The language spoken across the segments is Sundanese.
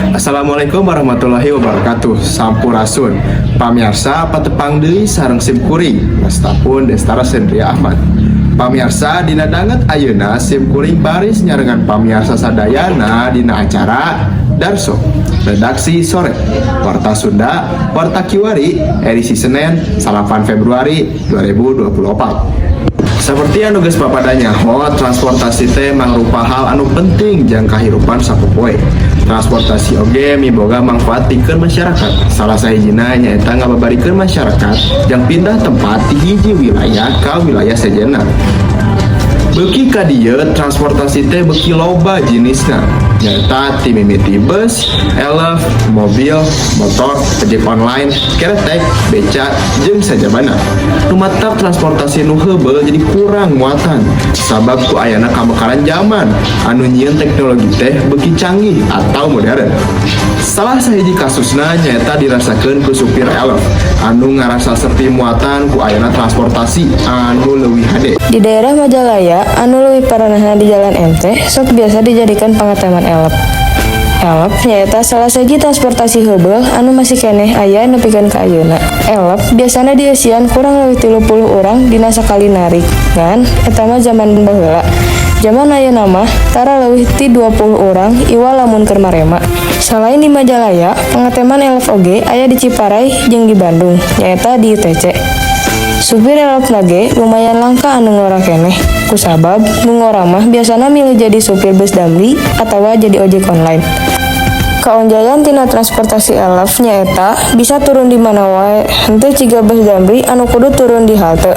Assalamualaikum warahmatullahi wabarakatuh. Sampurasun. Pamiarsa, patepang deui sareng sim kuring. Wasta pun Destara Sendria Ahmad. Pamiarsa, dina danget ayeuna sim kuring baris nyarengan pamiarsa sadayana dina acara Darso Redaksi Sore Warta Sunda Warta Kiwari edisi Senin 8 Februari 2024. Seperti anu geus papada nyaho, transportasi teh mangrupa hal anu penting jang kahirupan sapopoe. Transportasi oge miboga manfaat pikeun masyarakat. Salah sahijina nyaeta ngababarikeun masyarakat jang pindah tempat ti hiji wilayah ka wilayah sejenna. Beuki ka dieu transportasi teh beuki loba jenisna, nyaeta ti mimiti bus, elf, mobil, motor, ojek online, keretek, beca, jeung sajabana. Nu matak transportasi nu heubeul jadi kurang muatan sabab ku ayana kamekaran zaman anu nyieun teknologi teh beuki canggih atau modern. Salah sahiji kasusna nyaeta dirasakeun ku supir elf anu ngarasa sepi muatan ku ayana transportasi anu leuwih hade. Di daerah Majalaya, anu leuwih paranahna di Jalan MT, sok biasa dijadikan pangateman elf. Elf nyaeta salah sahiji transportasi heubeul anu masih keneh aya nepikeun ka ayeuna. Elf biasana dieusian kurang leuwih 30 urang dina sakali narik. Ngan eta mah zaman baheula. Zaman ayeuna mah tara leuwih ti 20 urang iwal lamun keur marema. Salain di Majalaya, pangateman elf oge aya di Ciparay jeung di Bandung, nyaeta di ITC. Supir elf ge lumayan langka anu ngora keneh. Kusabab nu ngora mah biasana milih jadi supir bus Damri atawa jadi ojek online. Kaonjayan tina transportasi elf nyaeta bisa turun di mana wae, henteu ciga bus Damri anu kudu turun di halte.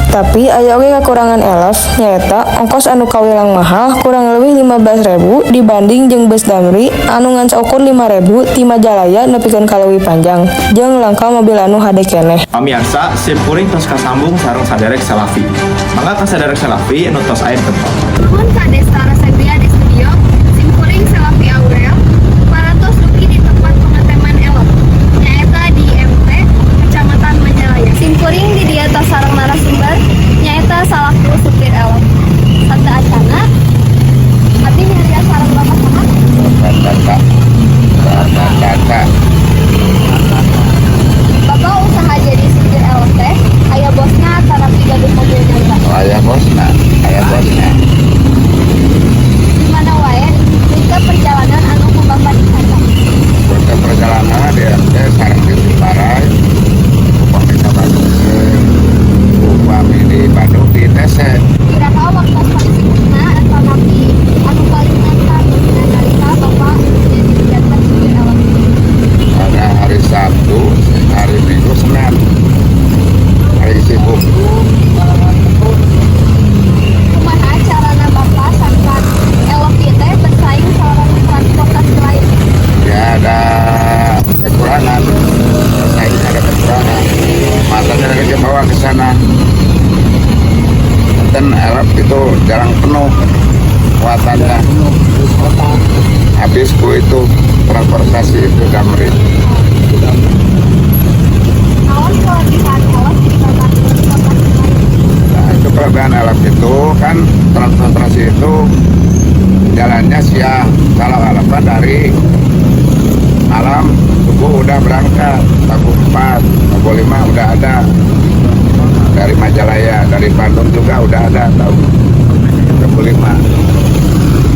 Tapi aya oge kakurangan elf, nyaeta ongkos anu kawilang mahal kurang leuwih 15.000 dibanding jeung bus Damri anu ngan saukur 5.000 ti Majalaya nepikeun ka Leuwi Panjang jeung langka mobil anu hade keneh. Pamirsa, sim kuring tos kasambung sareng saderek Salafi. Mangga ka saderek Salafi nu tos aya di tempat. Nuhun ka Destara Sebria di studio, sim kuring Salafi Aurel, parantos dugi di tempat pengeteman elf, nyaeta di MT, Kecamatan Majalaya. Sim kuring di dieu tos sareng narasumber, nyaeta salaku supir elf. Sateuacanna, abdi nyarios sareng Bapak saha? Bapak Bapak Caca. Bapak usaha jadi supir elf teh, aya bosna atanapi gaduh mobil nyalira? Oh, aya bosna, aya bosna. Di mana wae rute perjalanan anu ku Bapak dicacak? Rute perjalanan di MT sareng di Ciparay, upami ka Bandung, upami di Bandung di ITC. Iraha waktu paling sibukna atanapi anu paling nantang dina nalika Bapak jadi janten supir elf? Pada hari Sabtu, hari Minggu, Senin hari sibuk. Kumaha carana Bapak sangkan elf ieu teh bersaing sareng transportasi lain? Ya, ada kekurangan saya, ada kekurangan matanya lagi bawa ke sana dan elf itu jarang penuh muatannya, habis ku itu transportasi itu Damri. Naon kelebihan elf dibanding transportasi lain? Nah, itu kelebihan elf itu kan transportasi itu jalannya siang. Kalau elf kan dari malam subuh udah berangkat, pukul 4, pukul 5 udah ada dari Majalaya, dari Bandung juga udah ada tahu 25.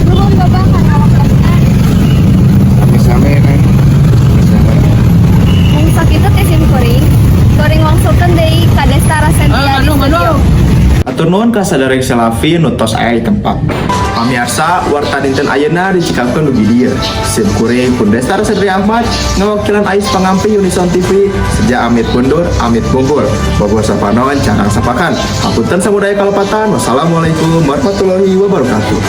Nuhun, Bapak, kana waktosna. Sami-sami nih, sami. Mung sakitu ti sim kuring. Kuring wangsulkeun deui ka Destara Sentia di studio. Hatur nuhun ka saderek Selavi nu tos aya di tempat. Pamiarsa, warta dinten ayeuna dicikapkeun dugi dieu. Sim kuring pun Destara Sedri Ahmad ngawakilan Ais Pangampi Unison TV seja amit mundur, amit pungkur. Bogor sapanon carang sapakan. Hapunten samudaya kalepatan. Wassalamualaikum warahmatullahi wabarakatuh.